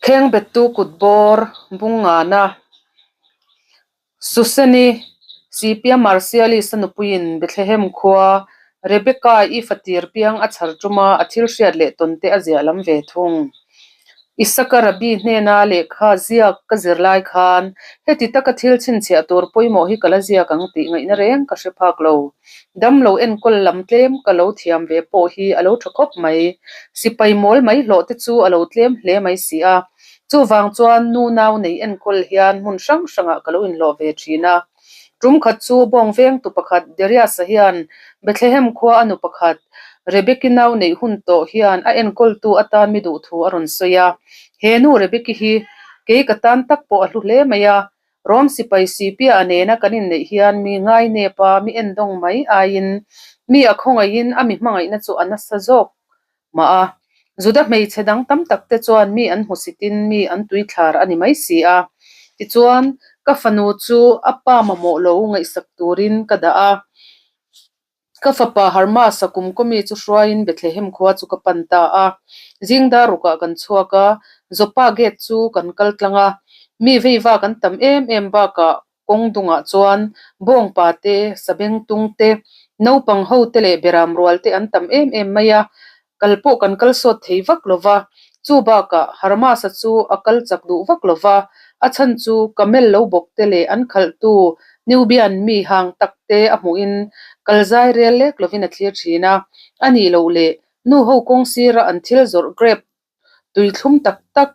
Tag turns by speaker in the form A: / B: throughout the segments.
A: Khengbettu kut bawr bung ngana Suseni Sipia Marcialis-a nupuiin Bethlehem khua Rebecca-i fatir piang a chhar tuma a thil hriat leh tawn te a ziah lam ve thung. Isaka Rabbi hnena lehkha ziak ka zir lai khan heti taka thil chhinchhiah tur pawimawh hi ka la ziak ang tih ngaihna reng ka hre phak lo. Damlo enkawl lam tlem ka lo thiam ve pawh hi a lo tha khawp mai. Sipai mawl mai hlawh te chu a lo tlem hle mai si a. Chuvang chuan nu nau nei enkawl hian hmun hrang hrangah ka lo inhlawh ve thin a. Tum khat chu bawng vengtu pakhat Darius-a hian Bethlehem khua a nu pakhat Rebeki nau neih hun tawh hian a enkawltu atan mi duh thu a rawn sawi a. He nu Rebeki hi kei ka tan tak pawh a hlu hle mai a. Rom sipai Sipia a nena kan inneih hian mi ngainep a, mi endawng mai aiin mi a khawngaihin a mi hmangaihna chu a nasa zawk mah a. Juda hmeichhe dang tam tak te chuan mi an hmusitin mi an tuithlar a ni mai si a. Tichuan, ka fanu chu a pa mamawh lo ngaihsak turin ka dah a. Ka fapa Harmasa kum kawmi chu hruaiin Bethlehem khua chu ka pan ta a. Zing dar rukah kan chhuak a, Joppa gate chu kan kal tlang a. Mi veiva kan tam em em bakah Kawng dungah chuan bawngpa te, sabengtung te, naupang ho te leh beram rual te an tam em em mai a, kal pawh kan kal sawt thei vak lo va. Chu bakah Harmasa chu a kal chak duh vak lo va, a chhan chu camel lo bawk te leh an khalhtu Nubian mi hang tak te a hmuhin kal zai rel lek lovin a thlir thin a, a nih loh leh nu ho kawng sira an thil zawrh grape Tui thlum tak tak,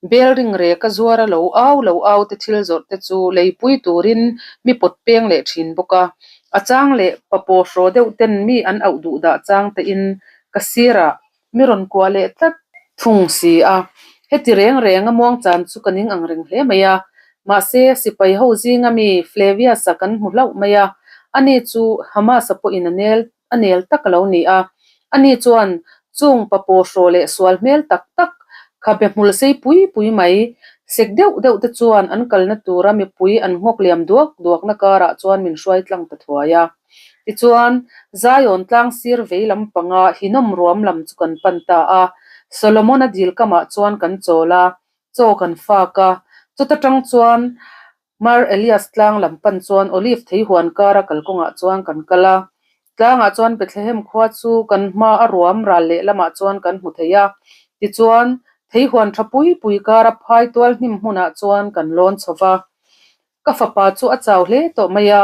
A: bel ring rek a zuar a lo au lo au te thil zawrh te chu leipui turin mi pawt peng leh thin bawk a. A chang leh papaw hraw deuh ten mi an auh duh dah chang te in ka sirah mi rawn kuah leh tlat thung si a. Heti reng reng a muang chan chu ka ning ang reng hle mai a. Mahse, sipai ho zinga mi Flavius-a kan hmu hlauh mai a, ani chu Hamas-a pawhin a nel a nel tak a lo ni a. Ani chuan chung papaw hraw leh sual hmel tak tak, khabe hmul sei pui pui mai, sek deuh deuh te chuan an kalna tura mipui an nghawk liam duak duakna karah chuan min hruai tlang ta thuai a. Tichuan, Zion tlang sir vei lam panga Hinnom ruam lam chu kan pan ta a. Solomon-a dil kamah chuan kan chawl a, chaw kan fak a. Chuta tang chuan Mar Elias tlang lam pan chuan Olive thei huan kara kalkawngah chuan kan kal a. Tlangah chuan Bethlehem khua chu kan hma a ruam ral leh lamah chuan kan hmu thei a. Tichuan, thei huan tha pui pui kara phai tual hnim hmunah chuan kan lawn chho va. Ka fapa chu a chau hle tawh mai a,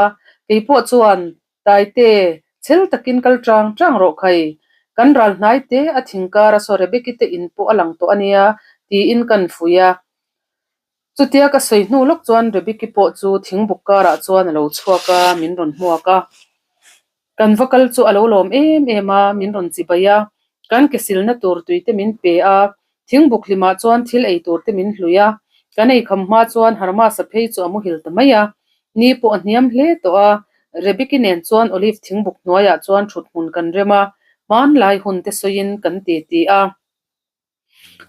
A: keipawh chuan Taite, chhel takin kal chang chang rawh khai. Kan ral hnai te a thing kara saw Rebeki te in pawh a lang tawh a nia, tiin kan fui a. Chutia ka sawi hnu lawk chuan Rebeki pawh chu thingbuk karah chuan a lo chhuak a, min rawn hmuak a. Kan va kal chu a lo lawm em em a, min rawn chibai a. Kan ke silna tur tui te min pe a, thingbuk hlimah chuan thil ei tur te min hlui a. Kan ei kham hma chuan Harmasa phei chu a muhil ta mai a. Ni pawh a hniam hle tawh a, Rebeki nen chuan Olive thingbuk hnuaiah chuan thut hmun kan rem a, hmanlai hun te sawiin kan titi a.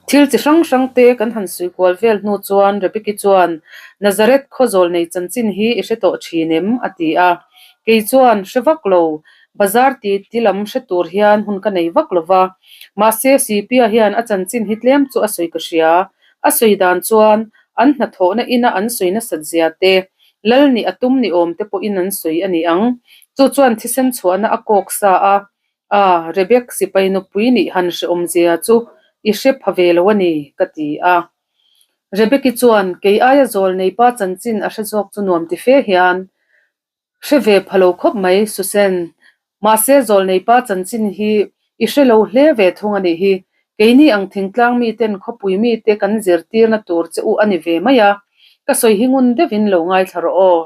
A: Thil chi hrang hrang te kan han sawi kual vel hnu chuan Rebeki chuan, Nazareth khawzawl nei chanchin hi i hre tawh thin em? a ti a. Kei chuan, Hre vak lo, bazar ti ti lam hre tur hian hun ka nei vak lo va. Mahse Sipia hian a chanchin hi tlem chu a sawi ka hria. A sawi dan chuan an hnathawhna ina an sawi nasat zia te, lal nih a tum ni awm te pawhin an sawi a ni ang. Chu chuan thisen chhuahna a kawk sa a, A, Rebek sipai nupui nih han hrehawm zia chu i hre pha ve lo a ni, ka ti a. Rebeki chuan kei aia zawl nei pa chanchin a hre zawk chu nuam ti fe hian, Hre ve pha lo khawp mai, Susan. Mahse zawl nei pa chanchin hi i hre lo hle ve thung a nih hi. Keini ang thingtlang miten khawpui mite kan zirtirna tur che u a ni ve mai a, ka sawi hi ngun deuhin lo ngaithla rawh aw.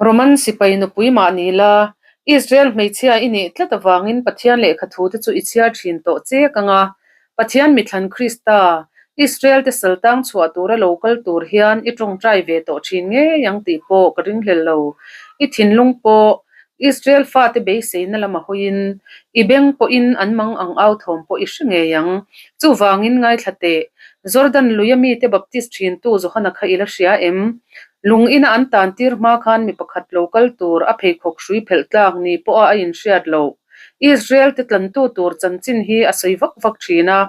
A: Roman sipai nupui mah ni la, Israel hmeichhia i nih tlat avangin Pathian lehkha thute chu i chhiar thin tawh chek ang a. Pathian mithlan Krista, Israel te saltang chhuah tura lo kal tur hian i tawngtai ve tawh thin ngei ang tih pawh ka ringhlel lo. I thinlung pawh Israel fate beiseina lama hawiin, i beng pawhin an mang ang au thawm pawh i hre ngei ang. Chuvangin ngaithla teh, Jordan luia mite baptist thintu Johana kha i la hria em? Lung ina an tan tir hma khan mi pakhat lo kal tur a pheikhawk hrui phelh tlak ni pawha a inhriat loh. Israel te tlantu tur chanchin hi a sawi vak vak thin a,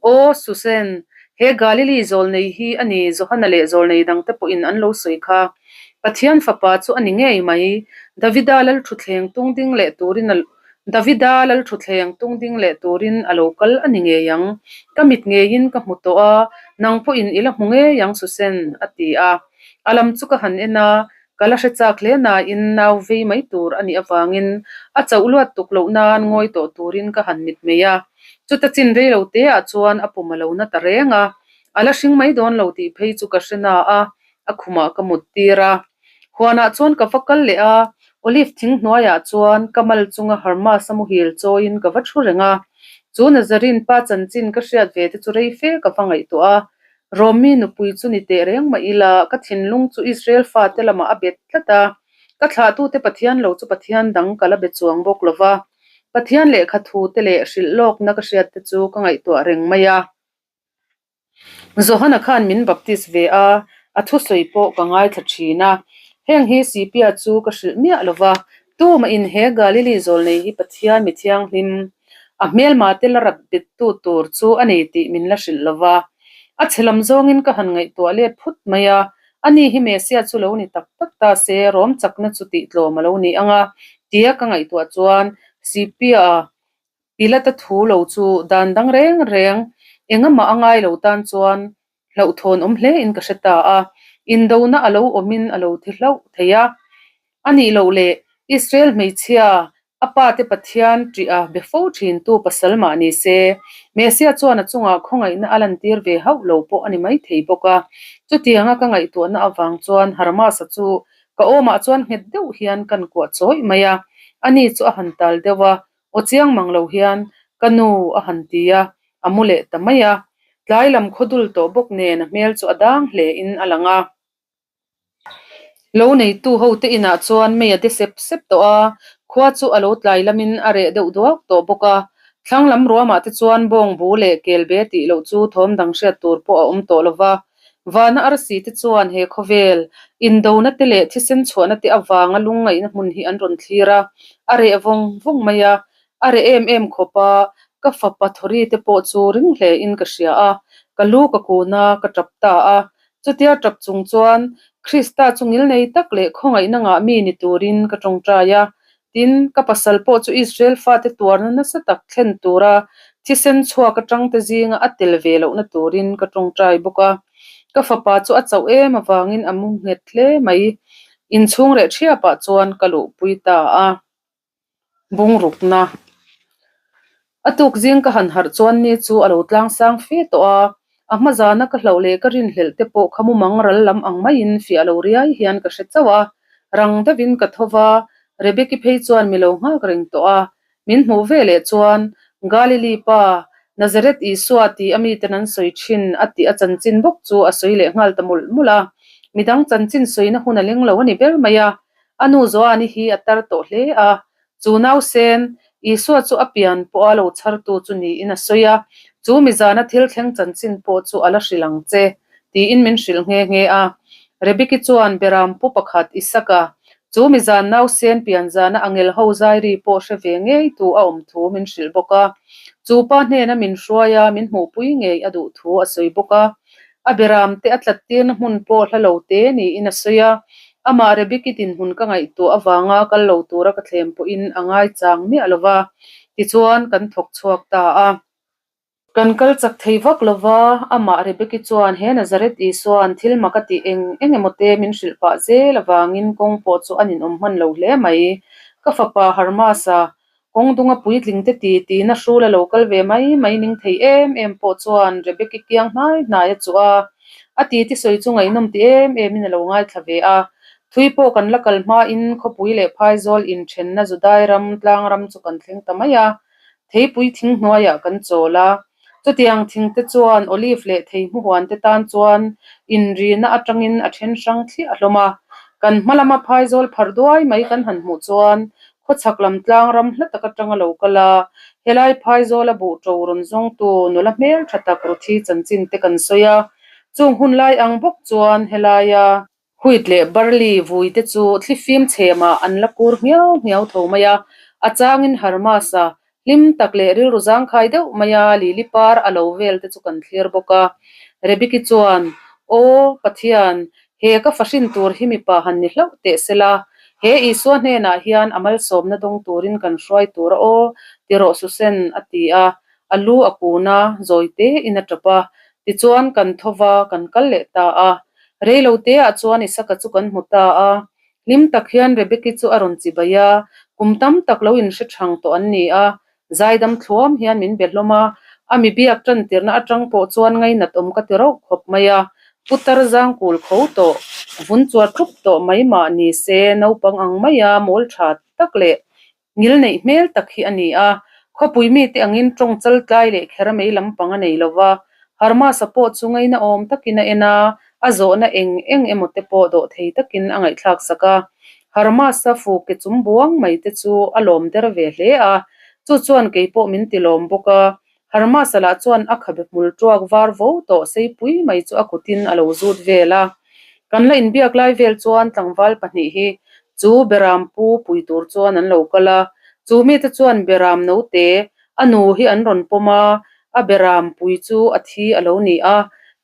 A: Aw Susan, He Galili zawlnei hi a ni, Johana leh zawlnei dangte pawhin an lo sawi kha. Pathian Fapa chu a ni ngei mai. Davida lalthuthleng tung ding leh turin a Davida lalthuthleng tung ding leh turin a lo kal a ni ngei ang. Ka mit ngeiin ka hmu tawh a, nang pawhin i la hmu ngei ang Susen, a ti a. A lam chu ka han en a, Ka la hre chak hle nain nau vei mai tur a nih avangin a chauh luat tuk loh nan ngawi tawh turin ka han mit mai a. Chuta chin rei lo te ah chuan a pum a lo na ta reng a, a la hring mai dawn lo tih phei chu ka hre na a, a khumah ka mut tir a. Huanah chuan ka va kal leh a, olive thing hnuaiah chuan ka mal chunga Hermas-a muhil chawiin ka va thu reng a. Chu Nazarene pa chanchin ka hriat ve te chu rei fe ka va ngaihtuah a, Romi nupui chu ni teh reng mah ila, ka thinlung chu Israel fate lamah a bet tlat a, ka thlahtute Pathian lo chu Pathian dang ka la be chuang bawk lo va. Pathian lehkha thute leh hrilh lawkna ka hriatte chu ka ngaihtuah reng mai a. Johana khan min baptis ve a, a thusawi pawh ka ngaithla thin a. Heng hi Sipia chu ka hrilh miah lo va, Tumahin he Galili zawlnei hi Pathian mi thianghlim, a hmelma te la rap bettu tur chu a nei tih min la hrilh lo va. A chhe lam zawngin ka han ngaihtuah let phut mai a, ani hi Messiah chu lo ni tak tak ta se, rawm chakna chu tihtlawm a lo ni ang a, tia ka ngaihtuah chuan Sipia Pilata thu lo chu dan dang reng reng engamah a ngai lo tan chuan hlauhthawn awm hle in ka hre ta a, indona a lo awmin a lo thi hlauh thei a. A nih loh leh Israel hmeichhia a pa te Pathian ṭih a be fo ṭhin tu pasal mah ni se, Messiah chuan a chungah khawngaihna a lantir ve hauh lo pawh a ni maithei bawk a. Chutianga ka ngaihtuahna avang chuan Hermas-a chu ka awmah chuan nghet deuh hian kan kuah chawih mai a, ani chu a han tal deuh a, Aw chiang mang lo hian ka nu a han ti a, a mu leh ta mai a. Tlai lam khaw dul tawh bawk nen a hmel chu a dang hle in a lang a. Lo neitu ho te inah chuan mei a de sep sep tawh a, khua chu a lo tlai lamin a reh deuh duak tawh bawk a. Thlang lam ruamah te chuan bawng bu leh kel be tih loh chu thawm dang hriat tur pawh a awm tawh lo va. Vana arsi te chuan he khawvel, indona te leh thisen chhuahna te avanga lungngaihna hmun hi an rawn thlir a, a reh vawng vawng mai a, a reh em em khawp a, ka fapa thawri te pawh chu ring hle in ka hria a, ka lu ka kun a, ka tap ta a. Chutia tap chung chuan Krista chu ngilnei tak leh khawngaihna ngah mi ni turin ka tawngtai a, Tin, ka pasal pawh chu Israel fate tuarna nasa tak thlen tura thisen chhuak atangte zinga a tel ve lohna turin ka tawngtai bawk a. Ka fapa chu a chauh em avangin a mu nghet hle mai. Inchhung reh thiapah chuan ka luhpui ta a. Bungrukna. A tuk zing ka han harh chuan ni chu a lo tlang sang fe tawh a, a hma zana ka hlauh leh ka rinhlelh te pawh kha mumang ral lam ang maiin fiah lo riai hian ka hre chauh a, rang deuhin ka tho va, Rebeki phei chuan mi lo nghak reng tawh a, min hmuh ve leh chuan Galili pa, Nazareth Isua tih a miten an sawi thin a tih a chanchin bawk chu a sawi leh nghal ta mawlh mawlh a, midang chanchin sawina hun a leng lo a ni ber mai a, a nu Joani hi a tar tawh hle a, Chu nausen, Isua chu a pian pawha lo chhartu chu niin a sawi a, chu mizana thil thleng chanchin pawh chu a la hrilh ang che, tiin min hrilh nghe nghe a. Rebeki chuan Beram pu pakhat Isaka, chu mizan nausen pian zana angel ho zairi pawh hre ve ngei tu a awm thu min hrilh bawk a. Chu pa hnena min hruai a, min hmuhpui ngei a duh thu a sawi bawk a. A beram te a tlat tirna hmun pawh hla lo te niin a sawi a, amah Rebeki dinhmun ka ngaihtuah avanga kal lo tura ka thlem pawhin a ngaichang miah lo va, tichuan kan thawk chhuak ta a. Kan kal chak thei vak lo va, amah Rebeki chuan he Nazareth Isua'n thil mak a tih eng eng emaw te min hrilh pah zel avangin kawng pawh chu a ninawm hman lo hle mai. Ka fapa Hermas-a Kawng dunga puitling te ti tiin a hrul a lo kal ve mai mai ning thei em em pawh chuan Rebeki kiang hnai hnai a chuh a, a titi sawi chu ngaihnawm ti em em in a lo ngaithla ve a. Thui pawh kan la kal hmain khawpui leh phaizawl inthenna Judai ram tlang ram chu kan thleng ta mai a, theipui thing hnuaiah kan chawl a. Chutiang thing te chuan olive leh thei hmuhuan te tan chuan inrina atangin a then hrang thliah hlawm a. Kan hma lama phaizawl pharh duai mai kan han hmuh chuan khawchhak lam tlang ram hla tak atanga lo kal a, helai phaizawla buh ṭo rawn zawngtu nula hmel ṭha tak Ruthi chanchin te kan sawi a. Chung hun lai ang bawk chuan helaia Wheat leh barley vui te chu thlifim chhemah an la kur nghiau nghiau tho mai a, a changin Hermas-a hlim tak leh rilru zangkhai deuh maia lili par a lo vel te chu kan thlir bawk a. Rebeki chuan, Aw, Pathian, he ka fahrin tur hi mipa han ni hlauh teh sela, he Isua hnenah hian a malsawmna dawng turin kan hruai tur a aw, ti rawh Susen, a ti a. A lu a kun a, zawi tein a tap a. Tichuan kan tho va, kan kal leh ta a. Reilo teah chuan Isaka chu kan hmu ta a. Hlim tak hian Rebeki chu a rawn chibai a, kum tam tak lo inhre thang tawh an ni a. Zaidam thluam hian min be hlawm a, a mi biak tantirna atang pawh chuan ngainat awm ka ti rauh khawp mai a. Putar zangkul kho tawh, vun chuar thup tawh mai mah ni se naupang ang maia mawl tha tak leh Ngil neih hmel tak hi a ni a, khawpui mite angin tawng chal tlai leh kher a mei lampang a nei lo va, Harmasa pawh chu ngaina awm takin a en a, a zawhna eng eng emaw te pawh dawh thei takin a ngaihthlak sak a. Harmasa fu ke chum buang mai te chu a lawm der ve hle a, chu chuan kei pawh min ti lawm bawk a. Harmasa lah chuan a khabe hmul tuak var vo tawh seipui mai chu a kutin a lo zut vel a. Kan la inbiak lai vel chuan tlangval pahnih hi Chu Beram pu pui tur chuan an lo kal a, chu mite chuan Beram note a nu hi an rawn pawm a, a Beram pui chu a thi a lo ni a,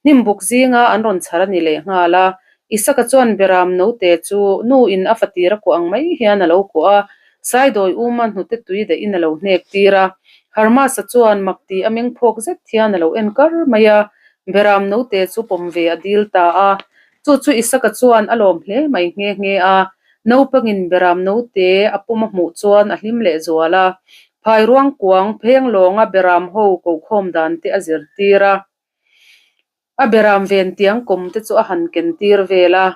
A: hnim buk zinga an rawn chhar a ni leh nghal a. Isaka chuan Beram note chu nu in a fatir a kuah ang mai hian a lo kuah a, Saidawi uma hnute tui dahin a lo hnek tir a. Harmasa chuan mak ti a meng phawk zet hian a lo en kar mai a, Beram note chu pawm ve a dil ta a. Chu chu Isaka chuan a lawm hle mai nghe nghe a, naupangin Beram note a pawm a hmuh chuan a hlim leh zual a. Phairuang kuang pheng lawnga Beram ho kohkhawm dan te a zirtir a. A Beram ven tiang kawm te chu a han ken tir vel a.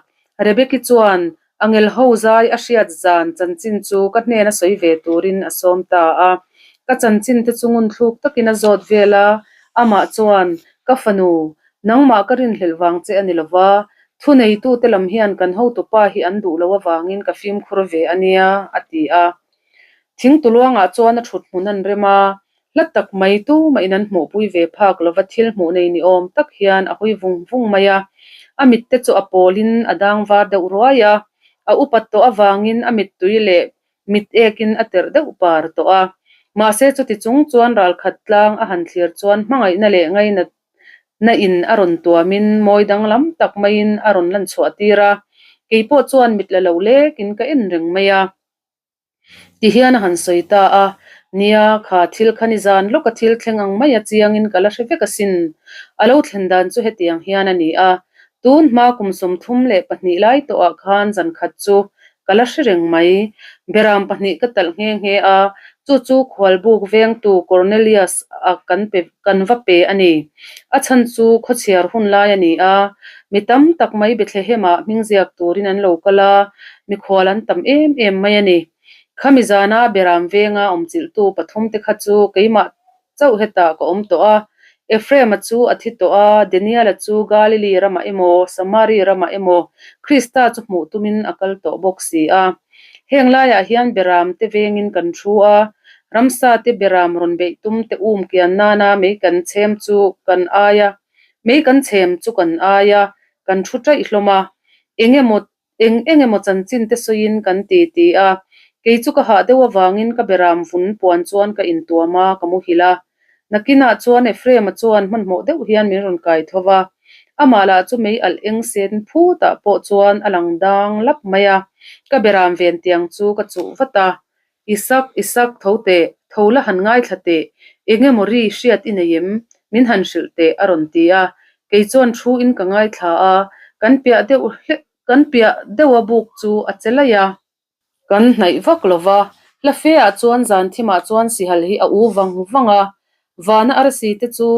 A: Rebeki chuan Angel ho zai a hriat zan chanchin chu ka hnena sawi ve turin a sawm ta a. Ka chanchin te chu ngunthluk takin a zawt vel a, amah chuan, Ka fanu, nangmah ka rinhlelh vang che a ni lo va, thuneitute lam hian kan hotupa hi an duh loh avangin ka fimkhur ve a nia, a ti a. Thingtuluangah chuan a thut hmun an rem a, Hla tak mai tumah in an hmuhpui ve phak lova thil hmuh nei ni awm tak hian a hawi vung vung mai a. A mit te chu a pawl in a dang var deuh ruai a, a upat tawh avangin a mittui leh mit ek in a terh deuh par tawh a. Mahse chuti chung chuan ralkhat tlang a han thlir chuan hmangaihna leh ngainat na in a rawn tuam in mawi danglam tak mai in a rawn lan chhuah tir a. Keipawh chuan mit la lo lek in ka en reng mai a. Ti hian a han sawi ta a, Nia, kha thil kha nizan lawka thil thleng ang mai a chiangin ka la hre vek asin. A lo thlen dan chu hetiang hian a ni a, tun hma kum 32 lai tawhah khan zan khat chu ka la hre reng mai. Beram pahnih ka talh nghe nghe a, chu chu khualbuk vengtu Cornelius a kan pe kan va pe a ni. A chhan chu khawchhiar hun lai a ni a, mi tam tak mai Bethlehemah hming ziak turin an lo kal a, mikhual an tam em em mai a ni. Khami zana Beram venga awmchilhtu pathumte kha chu keimah chauh hetah ka awm tawh a, Ephraim-a chu a thi tawh a, Daniel-a chu Galili ramah emaw, Samari ramah emaw Krista chu hmuh tumin a kal tawh bawk si a. Heng laiah hian Beram te vengin kan thu a, ramsa te Beram rawn beih tum te um kian nana mei kan chhem chu kan ai a, mei kan chhem chu kan ai a, kan thu ṭaih hlawm a. Eng emaw eng eng emaw chanchin te sawiin kan ti ti a, kei chu ka hah deuh avangin ka Beram vun puan chuan ka intuam a, ka muhil a. Nakinah chuan Ephraim-a chuan hmanhmawh deuh hian min rawn kai tho va, amah lah chu mei alh eng sen phutah pawh chuan a lang dang lap mai a, ka beram ven tiang chu ka chuh vat a, Isak, Isak, tho teh, tho la han ngaithla teh, eng emaw ri hriat i nei em? Min han hrilh teh, a rawn ti a, kei chuan thu in ka ngaithla a, kan piah deuh hlek, kan piah deuha buk chu a che laih a. Kan hnaih vak lo va, hla fe ah chuan zan thimah chuan sihal hi a u vang vang a, vana arsi te chu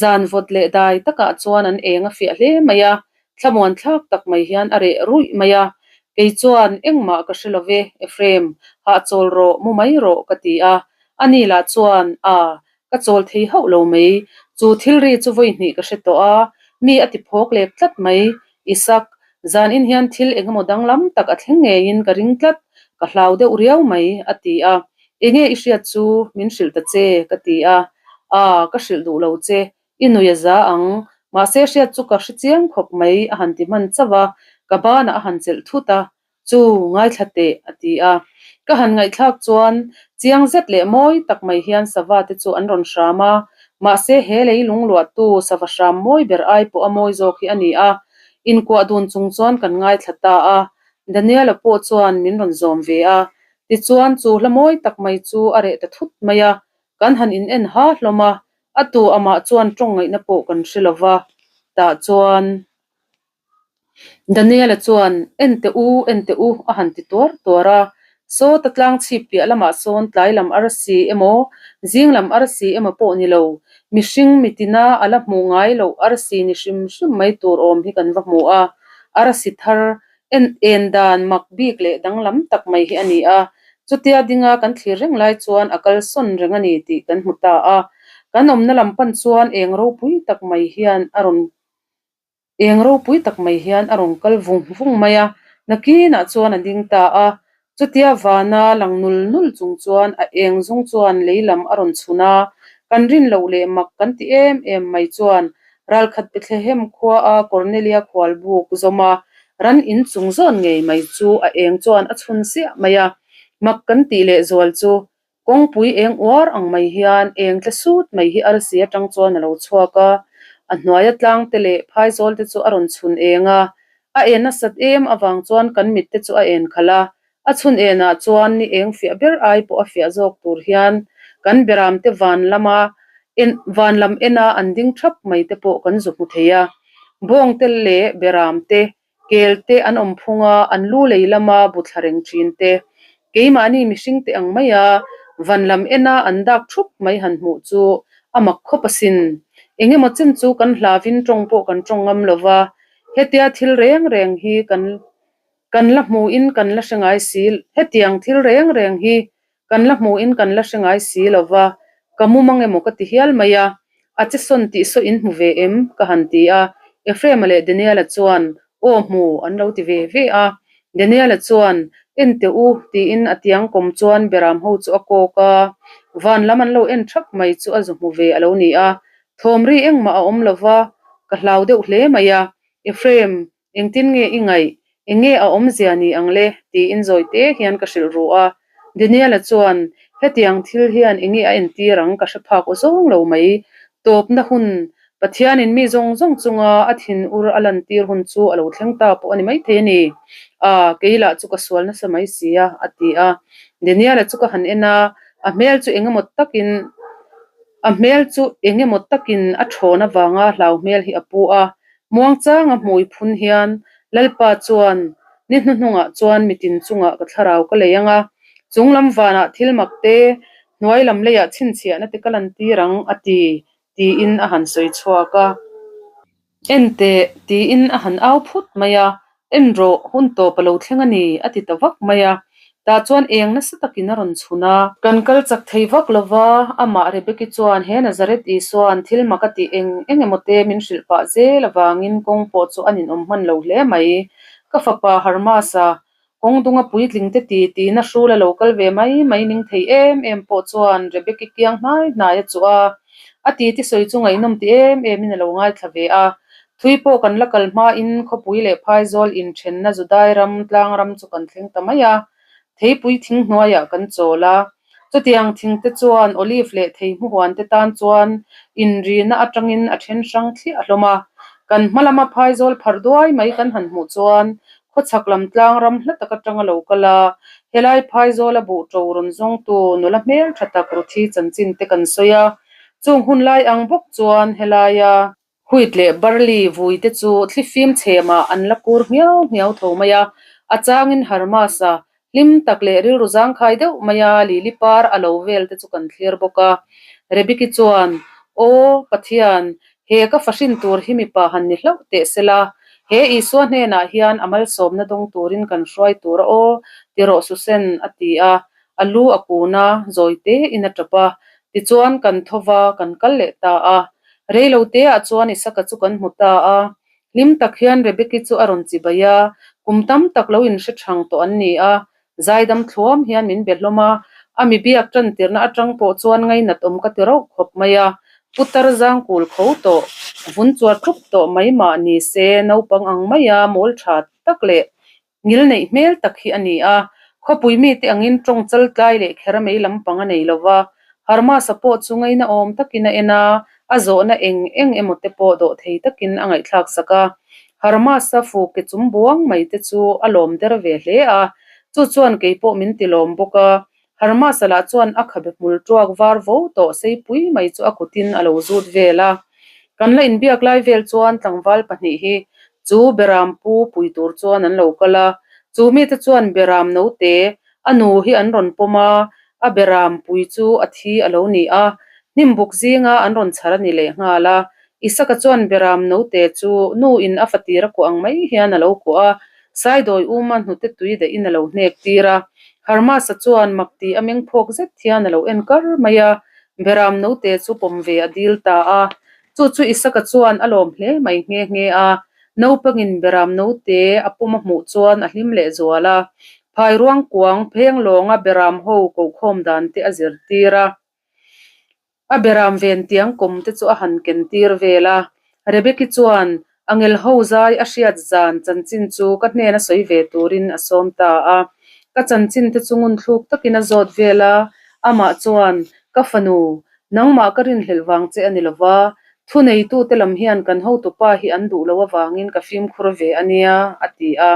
A: zan vawt leh dai takah chuan an eng a fiah hle mai a, thlamuan thlak tak mai hian a reh ruih mai a, kei chuan engmah ka hre lo ve, Ephraim, hahchawl rawh, mu mai rawh ka ti a, ani lah chuan, A, Ka chawl thei hauh lo mai. Chu thil ri chu vawi hnih ka hre tawh a, mi a ti phawk lek tlat mai. Isak, zanin hian thil eng emaw danglam tak a thleng ngeiin ka ring tlat, ka hlau deuh riau mai, a ti a. Enge i hriat chu min hrilh ta che, ka ti a. Aa, ka hrilh duh lo che, i nui a za ang. Mahse hriat chu ka hre chiang khawp mai, a han ti hman chauh a, ka banah a han chelh thut a. Chu, ngaithla teh, a ti a. Ka han ngaihthlak chuan chiang zet leh mawi tak mai hian sava te chu an rawn hram a. Mahse, he lei lungluahtu sava hram mawi ber ai pawh a mawi zawk hi a ni a. Inkuah dun chung chuan kan ngaithla ta a. Daniel-a pawh chuan min rawn zawm ve a. Tichuan, chu hla mawi tak mai chu a reh ta thut mai a. Kan han in en ha hlawm a, a tu amah chuan tawng ngaihna pawh kan hre lo va. Tah chuan Daniel-a chuan, En teh u, en teh u, a han ti tuar tuar a. Sawta tlang chhip piah lamah sawn tlai lam arsi emaw, zing lam arsi emaw pawh ni lo, mihring mitina a la hmuh ngai loh arsi ni hrim hrim mai tur awm hi kan va hmu a. Arsi thar en en dan mak bik leh danglam tak mai hi a ni a. Chutia dinga kan thlir reng lai chuan a kal sawn reng a ni tih kan hmu ta a. Kan awmna lam pan chuan eng ropui tak mai hian a rawn Eng ropui tak mai hian a rawn kal vung vung mai a, nakinah chuan a ding ta a. Chutia vana lang nul nul chung chuan a eng zung chuan lei lam a rawn chhun a, kan rin loh leh mak kan ti em em mai chuan ralkhat Bethlehem khua a Cornelia khual buk zawm a, ran in chung zawn ngei mai chu a eng chuan a chhun siah mai a. Mak kan tih leh zual chu Kawngpui eng uar ang mai hian eng tle sut mai hi arsi atang chuan a lo chhuak a, a hnuaia tlang te leh phaizawl te chu a rawn chhun eng a, a en nasat em avang chuan kan mit te chu a en khalh a, a chhun enah chuan ni eng fiah ber ai pawh a fiah zawk tur hian kan beram te van lama en van lam ena an ding thap mai te pawh kan zu hmu thei a, bawng te leh beram te Kel te an awm phung a, an lu lei lama bu thla reng thin te, keimahni mihring te ang maia van lam ena an dak thup mai han hmuh chu a mak khawp asin. Engemaw chen chu kan hlavin tawng pawh kan tawng ngam lo va, hetia thil reng reng hi kan kan la hmuhin kan la hre ngai si, hetiang thil reng reng hi Kan la hmuhin kan la hre ngai si lo va, ka mum ang emaw ka ti hial mai a, a che sawn tih saw in hmu ve em? ka han ti a, Ephraim-a leh Daniel-a chuan, Aw hmu, an lo ti ve ve a. Daniel-a chuan, En teh u, tiin a tiang kawm chuan beram ho chu a kawk a, van lam an lo en thap mai chu a zu hmu ve a lo ni a, thawm ri engmah a awm lo va, ka hlau deuh hle mai a, Ephraim, Engtin nge i ngaih? Eng nge a awmzia ni ang le? tiin zawi te hian ka hrilh ru a. Daniel-a chuan, Hetiang thil hian eng nge a entir ang ka hre phak aw zawng lo mai. Tawpna hun, Pathianin mi zawng zawng chunga a thin ur a lantir hun chu a lo thleng ta pawh a ni maithei a ni. A, kei lah chu ka sual nasa mai si a, a ti a. Daniel-a chu ka han en a, a hmel chu eng emaw takin a hmel chu eng emaw takin a thawn avanga hlau hmel hi a pu a. Muangchanga hmui phun hian Lalpa chuan ni hnuhnungah chuan mitin chungah ka thlarau ka lei ang a, chung lam vanah thil mak te, hnuai lam leiah chhinchhiahna te ka lantir ang, a ti, tiin a han sawi chhuak a. En teh, tiin a han au phut mai a, En rawh, hun tawp a lo thleng a ni, a ti ta vak mai a. Tah chuan eng nasa takin a rawn chhun a. Kan kal chak thei vak lo va, amah Rebeki chuan he Nazareth Isua'n thil mak a tih eng eng emaw te min hrilh pah zel avangin kawng pawh chu a ninawm hman lo hle mai. Ka fapa Harmasa, kawng dunga puitling te ti tiin a hrul a lo kal ve mai mai ning thei em em pawh chuan Rebeki kiang hnai hnai a chuh a. A titi sawi chu ngaihnawm ti em emin a lo ngaithla ve a. Thui pawh kan la kal hmain khawpui leh phaizawl inthenna Judai ram tlang ram chu kan thleng ta mai a, theipui thing hnuaiah kan chawl a. Chutiang thing te chuan olive leh thei hmuhuan te tan chuan inrina atangin a then hrang thliah hlawm a. Kan hma lama phaizawl pharh duai mai kan han hmuh chuan khawchhak lam tlang ram hla tak atanga lo kal a, helai phaizawla buh ṭo rawn zawngtu nula hmelṭha tak Ruthi chanchin te kan sawi a. Chung hun lai ang bawk chuan helaia Wheat leh barley vui te chu thlifim chhemah an la kur nghiau nghiau tho mai a, a changin Hermas-a hlim tak leh rilru zangkhai deuh maia lili par a lo vel te chu kan thlir bawk a. Rebeki chuan, Aw, Pathian, he ka fahrin tur hi mipa han ni hlauh teh sela, he Isua hnenah hian a malsawmna dawng turin kan hruai tur a aw, ti rawh Susan, a ti a. A lu a kun a, zawi tein a tap a. Tichuan kan tho va, kan kal leh ta a. Reilo teah chuan Isaka chu kan hmu ta a. Hlim tak hian Rebeki chu a rawn chibai a, kum tam tak lo inhre thang tawh an ni a. Zaidam thluam hian min be hlawm a, a mi biak tan tirhna atang pawh chuan ngainat awm ka ti rauh khawp mai a. Putar zangkul kho tawh, vun chuar thup tawh mai mah ni se naupang ang maia mawl tha tak leh Ngil neih hmel tak hi a ni a, khawpui mite angin tawng chal tlai leh kher a mei lampang a nei lo va, Hermas-a pawh chu ngaina awm takin a en a, a zawhna eng eng emaw te pawh dawh thei takin a ngaihthlak sak a. Hermas-a fuke chum buang mai te chu a lawm der ve hle a, chu chuan kei pawh min ti lawm bawk a. Hermas-a lah chuan a khabe hmul tuak var vo tawh seipui mai chu a kutin a lo zut vel a. Kan la inbiak lai vel chuan tlangval pahnih hi chu beram pu pui tur chuan an lo kal a, chu mite chuan beram note a nu hi an rawn pawm a, a beram pui chu a thi a lo ni a, hnim buk zinga an rawn chhar a ni lehnghal a. Isaka chuan beram note chu nu in a fatir a kuah ang mai hian a lo kuah a, Saidawi uma hnute tui dahin a lo hnek tir a. Hermasa chuan mak ti a meng phawk zet hian a lo en kar mai a, beram note chu pawm ve a dil ta a. Chu chu Isaka chuan a lawm hle mai nghe nghe a, naupangin beram note a pawm a hmuh chuan a hlim leh zual a. Phairuang kuang pheng lawnga beram ho kohkhawm dan te a zirtir a. A beram ven tiang kawm te chu a han ken tir vel a. Rebeki chuan Angel ho zai a hriat zan chanchin chu ka hnena sawi ve turin a sawm ta a. Ka chanchin te chu ngunthluk takin a zawt vel a, amah chuan, Ka fanu, nangmah ka rinhlelh vang che a ni lo va, thuneitute lam hian kan hotupa hi an duh loh avangin ka fimkhur ve a nia, a ti a.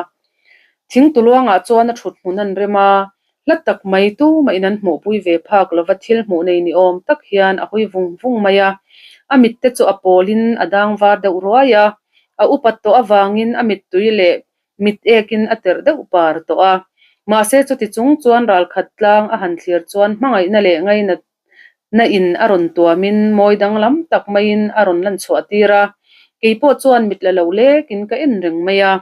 A: Thingtuluangah chuan a thut hmun an rem a, Hla tak mai tumah in an hmuhpui ve phak lova thil hmuh nei ni awm tak hian a hawi vung vung mai a. A mit te chu a pawl in a dang var deuh ruai a, a upat tawh avangin a mittui leh mit ek in a terh deuh par tawh a. Mahse chuti chung chuan ralkhat tlang a han thlir chuan hmangaihna leh ngainatna in a rawn tuam in mawi danglam tak maiin a rawn lan chhuah tir a. Keipawh chuan mit la lo lek in ka en reng mai a.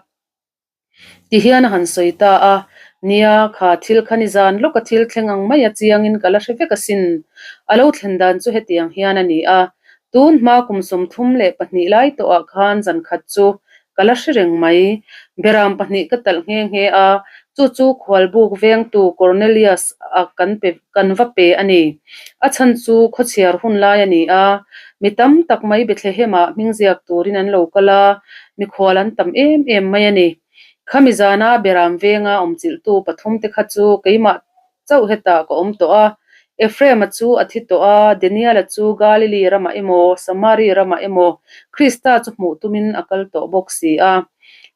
A: Ti hian a han sawi ta a, Nia, kha thil kha nizan lawka thil thleng ang mai a chiangin ka la hre vek asin. A lo thlen dan chu hetiang hian a ni a, tun hma kum 32 lai tawhah khan zan khat chu ka la hre reng mai. Beram pahnih ka talh nghe nghe a, chu chu khualbuk vengtu Cornelius a kan pe kan va pe a ni. A chhan chu khawchhiar hun lai a ni a, mi tam tak mai Bethlehemah hming ziak turin an lo kal a, mikhual an tam em em mai a ni. Khami zana Beram venga awmchilhtu pathumte kha chu keimah chauh hetah ka awm tawh a, Ephraim-a chu a thi tawh a, Daniel-a chu Galili ramah emaw, Samari ramah emaw Krista chu hmuh tumin a kal tawh bawk si a.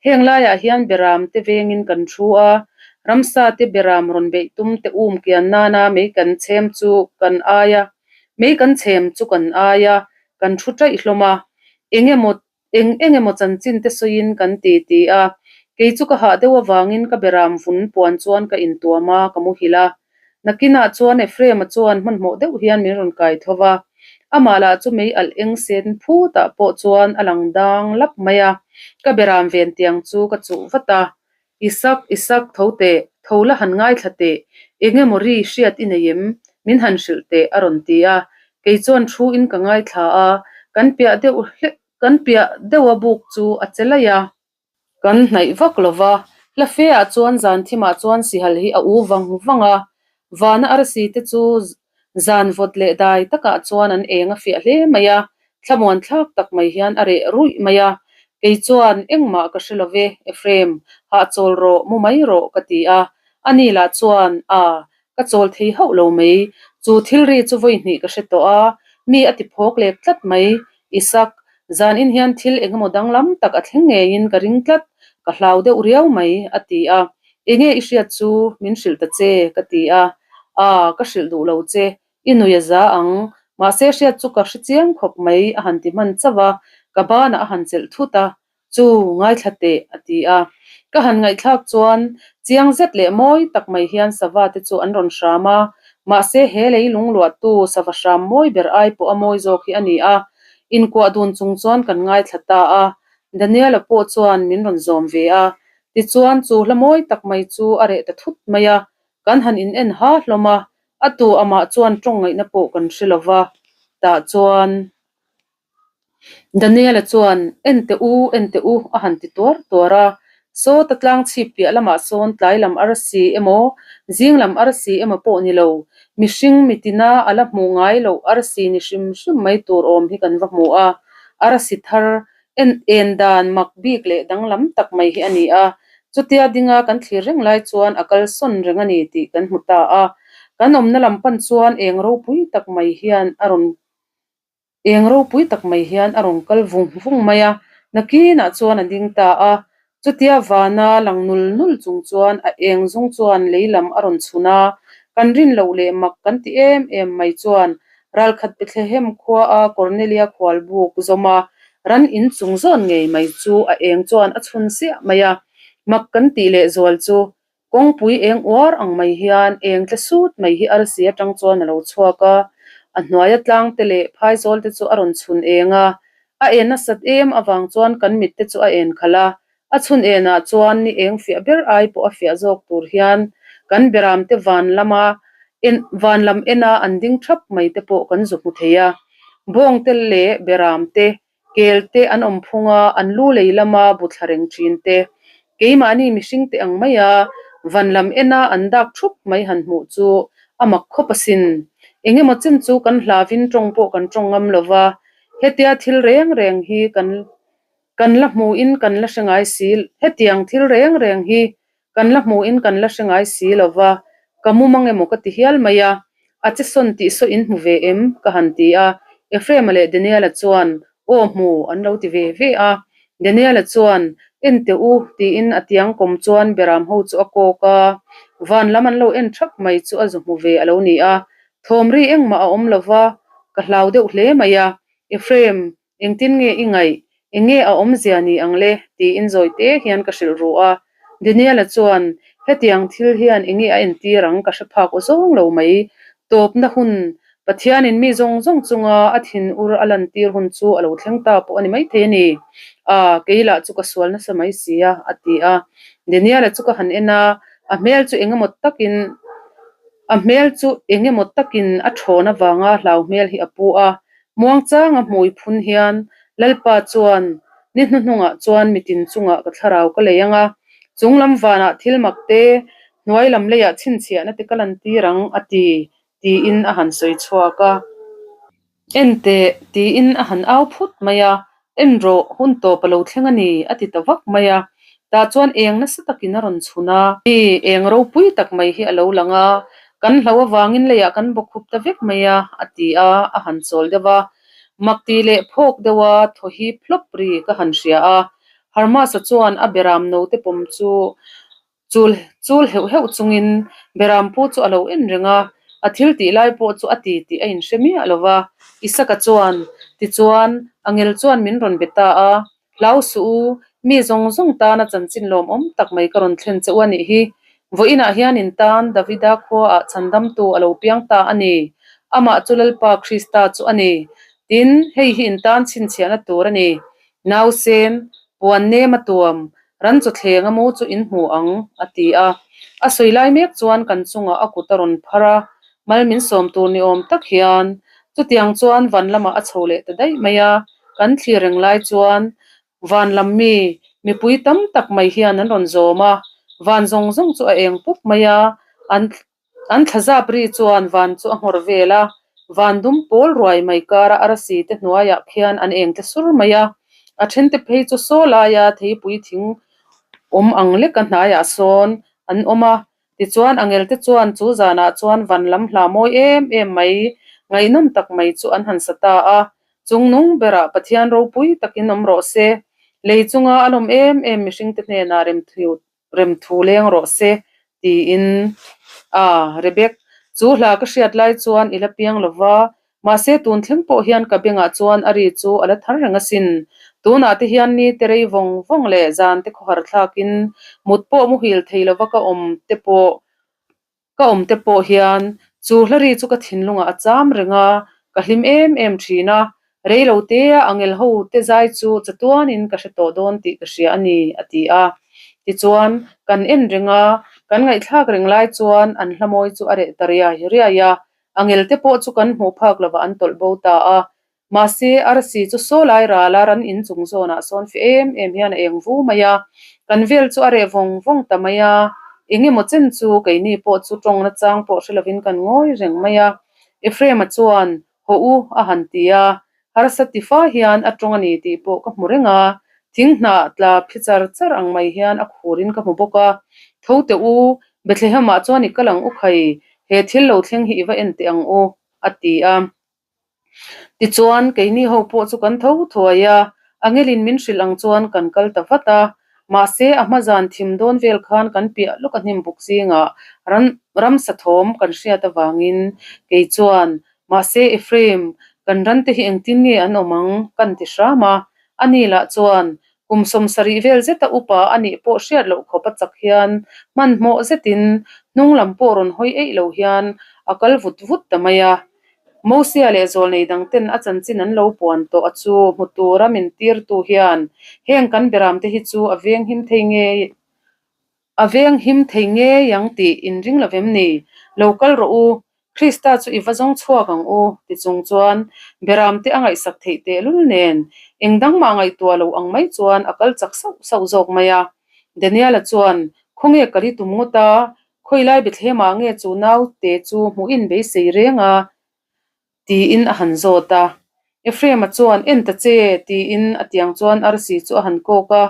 A: Heng laiah hian Beram te vengin kan thu a, ramsa te Beram rawn beih tum te um kian nana mei kan chhem chu kan ai a, mei kan chhem chu kan ai a, kan thu ṭaih hlawm a. Eng emaw eng eng emaw chanchin te sawiin kan ti ti a, kei chu ka hah deuh avangin ka Beram vun puan chuan ka intuam a, ka muhil a. Nakinah chuan Ephraim-a chuan hmanhmawh deuh hian min rawn kai tho va, amah lah chu mei alh eng sen phutah pawh chuan a lang dang lap mai a, ka beram ven tiang chu ka chuh vat a, Isak, Isak, tho teh, tho la han ngaithla teh, eng emaw ri hriat i nei em? Min han hrilh teh, a rawn ti a, kei chuan thu in ka ngaithla a, kan piah deuh hlek, kan piah deuha buk chu a che laih a. Kan hnaih vak lo va, hla fe ah chuan zan thimah chuan sihal hi a u vang vang a, vana arsi te chu zan vawt leh dai takah chuan an eng a fiah hle mai a, thlamuan thlak tak mai hian a reh ruih mai a, kei chuan engmah ka hre lo ve, Ephraim, hahchawl rawh, mu mai rawh ka ti a, ani lah chuan, A, Ka chawl thei hauh lo mai. Chu thil ri chu vawi hnih ka hre tawh a, mi a ti phawk lek tlat mai. Isak, zanin hian thil eng emaw danglam tak a thleng ngeiin ka ring tlat, ka hlau deuh riau mai, a ti a. Enge i hriat chu min hrilh ta che, ka ti a. Aa, ka hrilh duh lo che, i nui a za ang. Mahse hriat chu ka hre chiang khawp mai, a han ti hman chauh a, ka banah a han chelh thut a. Chu, ngaithla teh, a ti a. Ka han ngaihthlak chuan chiang zet leh mawi tak mai hian sava te chu an rawn hram a, mahse he lei lungluahtu sava hram mawi ber ai pawh a mawi zawk hi a ni a. Inkuah dun chung chuan kan ngaithla ta a, Daniel-a pawh chuan min rawn zawm ve a. Tichuan chu hla mawi tak mai chu a reh ta thut mai a, kan han in en ha hlawm a, a tu amah chuan tawng ngaihna pawh kan hre lo va, tah chuan. Daniela chuan, En teh u, en teh u, a han ti tuar tuar a. Sawta tlang chhip piah lamah sawn tlai lam arsi emaw, zing lam arsi emaw pawh ni lo, mihring mitina a la hmuh ngai loh arsi ni hrim hrim mai tur awm hi kan va hmu a. Arsi thar en en dan mak bik leh danglam tak mai hi a ni a. Chutia dinga kan thlir reng lai chuan a kalsawn reng a ni tih kan hmu ta a. Kan awmna lam pan chuan eng ropui tak mai hian a rawn Eng ropui tak mai hian a rawn kal vung vung mai a, nakinah chuan a ding ta a. Chutia vana lang nul nul chung chuan a eng zung chuan lei lam a rawn chhun a, kan rin loh leh mak kan ti em em mai chuan ralkhat Bethlehem khua a Cornelia khual buk zawm a, ran in chung zawn ngei mai chu a eng chuan a chhun siah mai a. Mak kan tih leh zual chu Kawngpui eng uar ang mai hian eng tle sut mai hi arsi atang chuan a lo chhuak a, a hnuaia tlang te leh phaizawl te chu a rawn chhun eng a, a en nasat em avang chuan kan mit te chu a en khalh a, a chhun enah chuan ni eng fiah ber ai pawh a fiah zawk tur hian kan beram te van lama en van lam ena an ding thap mai te pawh kan zu hmu thei a, bawng te leh beram te Kel te an awm phung a, an lu lei lama bu thla reng thin te, keimahni mihring te ang maia van lam ena an dak thup mai han hmuh chu a mak khawp asin. Eng emaw chen chu kan hlavin tawng pawh kan tawng ngam lo va, hetia thil reng reng hi kan kan la hmuhin kan la hre ngai si, hetiang thil reng reng hi Kan la hmuhin kan la hre ngai si lo va, ka mumang emaw ka ti hial mai a, a che sawn tih saw in hmu ve em? ka han ti a, Ephraim-a leh Daniel-a chuan, Aw hmu, an lo ti ve ve a. Daniel-a chuan, En teh u, tiin a tiang kawm chuan beram ho chu a kawk a, van lam an lo en thap mai chu a zu hmu ve a lo ni a, thawm ri engmah a awm lo va, ka hlau deuh hle mai a, Ephraim, Engtin nge i ngaih? Eng nge a awmzia ni ang le? tiin zawi te hian ka hrilh ru a. Daniel-a chuan, Hetiang thil hian eng nge a entir ang ka hre phak aw zawng lo mai. Tawpna hun, Pathianin mi zawng zawng chunga a thin ur a lantir hun chu a lo thleng ta pawh a ni maithei a ni. A, kei lah chu ka sual nasa mai si a, a ti a. Daniel-a chu ka han en a, a hmel chu eng emaw takin a hmel chu eng emaw takin a thawn avanga hlau hmel hi a pu a. Muangchanga hmui phun hian Lalpa chuan ni hnuhnungah chuan mitin chungah ka thlarau ka lei ang a, chung lam vanah thil mak te, hnuai lam leiah chhinchhiahna te ka lantir ang, a ti, tiin a han sawi chhuak a. En teh, tiin a han au phut mai a, En rawh, hun tawp a lo thleng a ni, a ti ta vak mai a. Tah chuan eng nasa takin a rawn chhun a. Mi eng ropui tak mai hi a lo lang a, kan hlo avangin leiah kan bawkkhup ta vek mai a, a ti a, a han chawl deuh a. Mak ti leh phawk deuh a thaw hip hlawp ri ka han hria a. Hermas-a chuan a beram note pawm chu Chul chul heuh heuh chungin Berampu chu a lo en reng a, a thil tih lai pawh chu a ti tih a inhre miah lo va. Isaka chuan, Tichuan, Angel chuan min rawn be ta a, Hlau suh u, mi zawng zawng tana chanchin lawmawm tak mai ka rawn thlen che u a nih hi. Vawiinah hian in tan Davida khuaah chhandamtu a lo piang ta a ni. Amah chu Lalpa Krista chu a ni. Tin, hei hi in tan chhinchhiahna tur a ni. Nausen, puan nem a tuam, ran chawthleng a mu chu in hmu ang, a ti a. A sawi lai mek chuan kan chungah a kut a rawn phar a, mal min sawm tur ni awm tak hian chutiang chuan van lamah a chho leh ta daih mai a. Kan thlir reng lai chuan van lam mi, mipui tam tak mai hian an rawn zawm a, van zawng zawng chu a eng pup mai a, an An thlazap ri chuan van chu a nghawr vel a, van dum pawl ruai mai kara arsi te hnuaiah khian an eng tle sur mai a, a then te phei chu saw laia theipui thing awm ang leka hnaiah sawn an awm a, tichuan angel te chuan chu zanah chuan van lam hla mawi em em mai ngaihnawm tak mai chu an han sa ta a, chung nung berah Pathian ropui takin awm rawh se, lei chunga a lawm em em mihring te hnenah remthiut Remthu leng rawh se, tiin a Rebek, chu hla ka hriat lai chuan i la piang lo va, mahse tun thleng pawh hian ka bengah chuan a ri chu a la thar reng asin. Tunah te hian ni te rei vawng vawng leh zan te khawhar thlakin mut pawh muhil thei lova ka awm te pawh Ka awm te pawh hian chu hla ri chu ka thinlungah a cham reng a, ka hlim em em thin a, rei lo tea angel ho te zai chu chatuanin ka hre tawh dawn tih ka hria a ni, a ti a. Tichuan, kan en reng a, kan ngaihthlak reng lai chuan an hla mawi chu a reh ta riai riai a, angel te pawh chu kan hmuh phak lovah an tawlh bo ta a. Mahse, arsi chu saw lai ral a, ran in chung zawnah sawn fi em em hian a eng vu mai a, kan vel chu a reh vawng vawng ta mai a, eng emaw chen chu keini pawh chu tawng nachang pawh hre lovin kan ngawi reng mai a. Ephraim-a chuan, Haw u, a han ti a, harsa ti fa hian a tawng a ni tih pawh ka hmu reng a, thing hnah tla phi char char ang mai hian a khurin ka hmu bawk a, Tho teh u, Bethlehem-ah chuan i kal ang u khai. He thil lo thleng hi i va en teh ang u, a ti a. Tichuan, keini ho pawh chu kan tho thuai a, angelin min hrilh ang chuan kan kal ta vat a. Mahse, a hma zan thim dawn vel khan kan piah lawk a hnim buk zingah ran ramsa thawm kan hriat avangin kei chuan, Mahse, Ephraim, kan rante hi engtin nge an awm ang? kan ti hram a. Ani lah chuan, Kum 70 vel zeta upa a nih pawh hriat loh khawp a chak hian hmanhmawh zetin hnung lam pawh rawn hawi eih lo hian a kal vut vut ta mai a. Mosia leh zawlnei dang ten a chanchin an lo puan tawh a chu hmu tura min tirtu hian heng kan beram te hi chu a veng him thei ngei a veng him thei ngei ang tih in ring lo vem ni? Lo kal rawh u, Krista chu i va zawng chhuak ang u ti chung chuan beram te a ngaihsak theih tehlul nen eng dang mah ngaihtuah lo ang mai chuan a kal chak sauh sauh zawk mai a. Daniel-a chuan, Khawnge kal i tum ngawt a? Khawilai Bethlehem-ah nge chu naute chu hmuh in beisei reng a? tiin a han zawt a. Ephraim-a chuan, En ta che! tiin a tiang chuan arsi chu a han kawk a.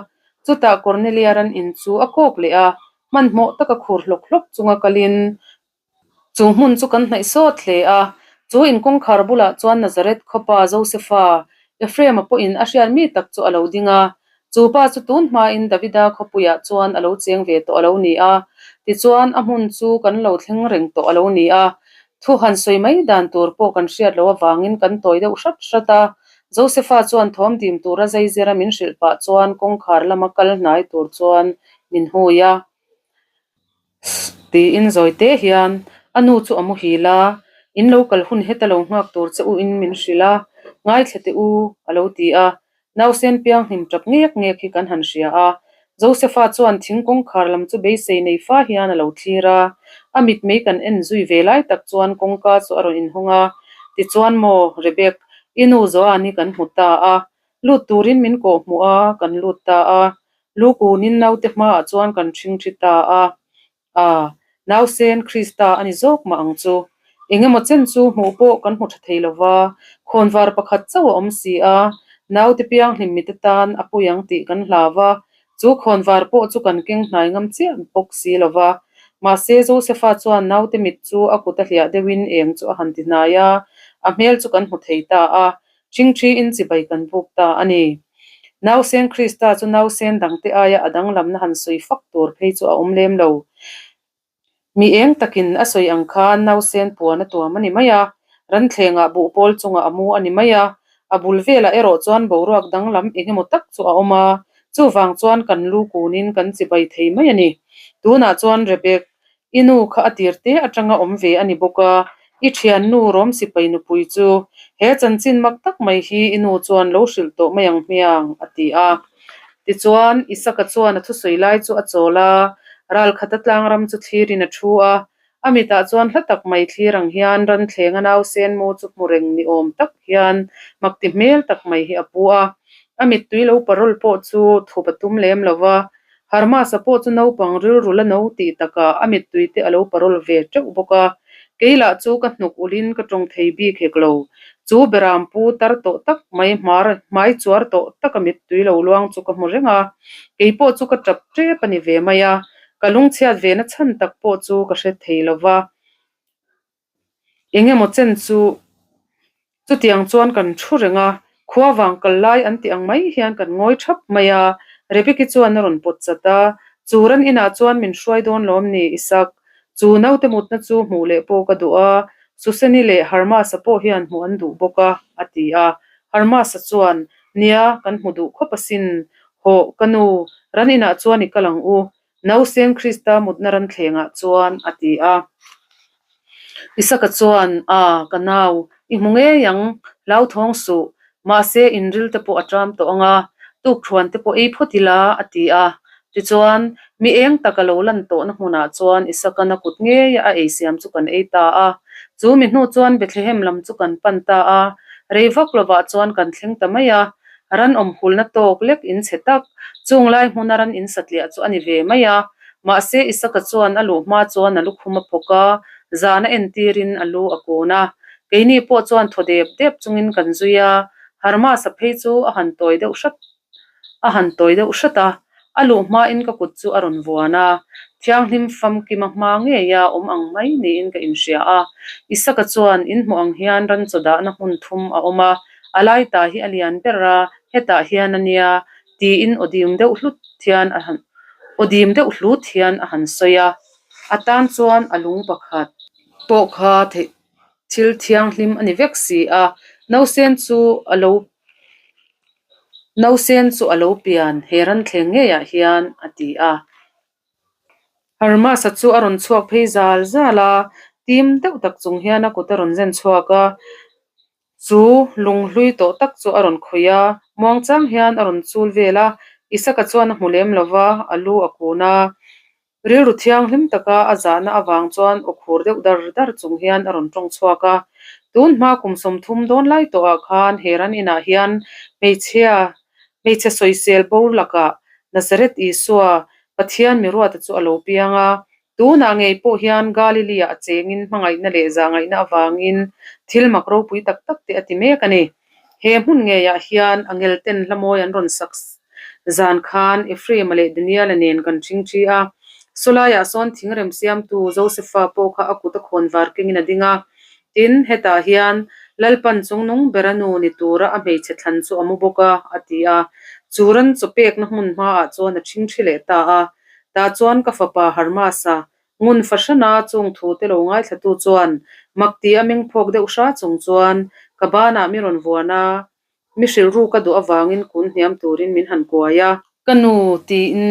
A: Chutah Cornelia ran in chu a kawk leh a, hmanhmawh taka khur hlawk hlawk chunga kalin chu hmun chu kan hnaih sawt hle a. Chu in kawngkhar bulah chuan Nazareth khawpa Josefa, Ephraim-a pawhin a hriat mi tak chu a lo ding a. Chu pa chu tun hmain Davida khawpuiah chuan a lo cheng ve tawh a lo ni a, tichuan a hmun chu kan lo thleng reng tawh a lo ni a. Thu han sawi mai dan tur pawh kan hriat loh avangin kan tawi deuh hrat hrat a. Josefa chuan thawm dim tura zaizira min hrilh pah chuan kawngkhar lama kal hnai tur chuan min hui a. Tiin zawi te hian a nu chu a muhil a, In lo kal hun heta lo nghak tur che u in min hrilh a, ngaithla teh u a lo ti a. Nausen pianghlim tap ngek ngek hi kan han hria a. Josefa chuan thing kawngkhar lam chu beisei nei fa hian a lo thlir a, a mitmei kan en zui ve lai tak chuan kawngka chu a rawn inhawng a, Tichuan maw, Rebek, i nu Joan-i kan hmu ta a, lut turin min kawhhmuh a, kan lut ta a. Lu kunin naute hmaah chuan kan ṭhing ṭhi ta a. A, nausen Krista a ni zawk mah ang chu. Eng emaw chen chu hmuh pawh kan hmu ṭha thei lo va, khawnvar pakhat chauh a awm si a, naute pianghlim mite tan a pawi ang tih kan hlau va, chu khawnvar pawh chu kan keng hnai ngam chiah bawk si lo va. Mahse, Josefa chuan naute mit chu a kut a hliah deuhin eng chu a han ti hnai a, a hmel chu kan hmu thei ta a. Ṭhingṭhiin chibai kan buk ta a ni. Nausen Krista chu nausen dangte aia a danglamna han sawi fak tur phei chu a awm lem lo. Mi eng takin a sawi ang khan nausen puan a tuam a ni mai a, ranthlengah buhpawl chungah a mu a ni mai a, a bul velah erawh chuan boruak danglam eng emaw tak chu a awm a, chuvang chuan kan lu kunin kan chibai thei mai a ni. Tunah chuan Rebek, I nu kha a tir te atanga awm ve a ni bawk a, i thiannu Rom sipai nupui chu he chanchin mak tak mai hi i nu chuan lo hrilh tawh mai ang hmiang, a ti a. Tichuan, Isaka chuan a thusawi lai chu a chawl a, ral khata tlangram chu thlirin a thu a. A mitah chuan hla tak mai thlir ang hian ranthlenga nausen mu chu hmu reng ni awm tak hian makti hmel tak mai hi a pu a. A mittui lo parawl pawh chu thup a tum lem lo va, Harmasa pawh chu naupang rilru la no tih takah a mittui te a lo parawl ve teuh bawk a, kei lah chu ka hnuk ulhin ka tawng thei bik hek lo. Chu beram pu tar tawh tak mai hmar hmai chuar tawh taka mittui lo luang chu ka hmu reng a, kei pawh chu ka tap tep a ni ve mai a, ka lungchhiat ve na chhan tak pawh chu ka hre thei lo va. Eng emaw chen chu chutiang chuan kan thu reng a, khua vang kal lai an tih ang mai hian kan ngawi thap mai a, Rebeki chuan a rawn pawt chat a, chu ran inah chuan min hruai dawn lawm ni Isak, chu naute mutna chu hmuh leh pawh ka duh a, Suseni leh Harmasa pawh hian hmuh an duh bawk a, a ti a. Harmasa chuan, Nia, kan hmu duh khawp asin, hawh, ka nu, ran inah chuan i kal ang u, Nausen Krista mutna ran thlengah chuan a ti a. Isaka chuan, A, ka nau, i hmu ngei ang, hlauthawng suh, mahse inril te pawh a ṭam tawh ang a, tukthuan te pawh ei phawt ila, a ti a. Tichuan, mi eng tak a lo lan tawhna hmunah chuan Isaka'n a kut ngeia a ei siam chu kan ei ta a. Chu mi hnu chuan Bethlehem lam chu kan pan ta a, rei vak lovah chuan kan thleng ta mai a. Ran awm hulna tawk lek in chhe tak, chung lai hmuna ran in satliah chu a ni ve mai a. Mahse, Isaka chuan a luh hma chuan a lukhum a phawk a, zan a entirin a lu a kun a. Keini pawh chuan thaw dep dep chungin kan zui a, Harmasa phei chu a han tawi deuh hrat a han tawi deuh hrat a, a luh hmain ka kut chu a rawn vuan a. Thianghlim famkima hma ngeia awm ang mai niin ka inhria a. Isaka chuan in hmuh ang hian ran chaw dahna hmun thum a awm a, a lai ta hi a lian ber a, hetah hian a nia, tiin aw dim deuh hlut hian a han aw dim deuh hlut hian a han sawi a. A tan chuan a lung pakhat pawh kha theih thil thianghlim a ni vek si a, nausen chu a lo Nausen chu a lo pian he ranthleng ngeiah hian a ti a. Hermas-a chu a rawn chhuak phei zal zal a, tim deuh tak chung hian a kut a rawn zen chhuak a, chu lunghlui tawh tak chu a rawn khawih a, muangchang hian a rawn chul vel a, Isaka chuan a hmu lem lo va, a lu a kun a. Rilru thianghlim taka a zahna avang chuan aw khur deuh dar dar chung hian a rawn tawng chhuak a. Tun hma kum 30 dawn lai tawhah khan he ran inah hian hmeichhia hmeichhe sawisel bo lakah Nazareth Isua, Pathian miruata chu a lo piang a. Tunah ngei pawh hian Galilee-ah a chengin hmangaihna leh zahngaihna avangin thil mak ropui tak tak te a ti mek a ni. He hmun ngeiah hian angelten hlamawi an rawn sak zan khan Ephraim-a leh Daniel-a nen kan ṭhingṭhi a. Sawlaiah sawn thingrem siamtu Josefa pawh kha a kut a khawn var kengin a ding a. Tin, hetah hian Lalpan chungnung bera nu ni tura a hmeichhe thlan chu a mu bawk a, a ti a. Chu ran chaw pekna hmun hmaah chuan a ṭhingṭhi leh ta a. Tah chuan ka fapa Harmasa Ngun fahrana chung thu te lo ngaithlatu chuan mak ti a meng phawk deuh hra chung chuan ka banah mi rawn vuan a, mi hrilhru ka duh avangin kun hniam turin min han kuai a. Ka nu tiin